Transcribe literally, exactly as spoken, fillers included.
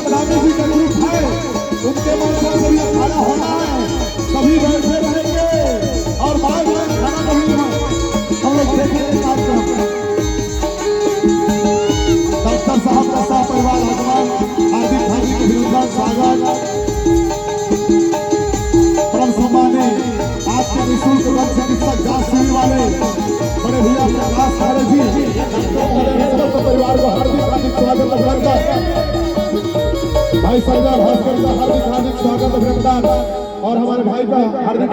स्वामी जी का ग्रुप है, उनके माध्यम से भी अखाड़ा होना है। सभी बैठे रहेंगे और बार बार खाना नहीं है। हम लोग देखेंगे कार्यक्रम। डॉक्टर साहब का सपरिवार आगमन, हार्दिक हार्दिक अभिनंदन, स्वागत। परम सम्मानित आज के निःशुल्क दंत चिकित्सक जांच शिविर वाले बड़े भैया प्रकाश खहरे जी, डॉक्टर खहरे समस्त परिवार को हार्दिक हार्दिक स्वागत, अभिनंदन। भाई संजय भास्कर का हार्दिक हार्दिक स्वागत, अभिनंदन। और हमारे भाई का हार्दिक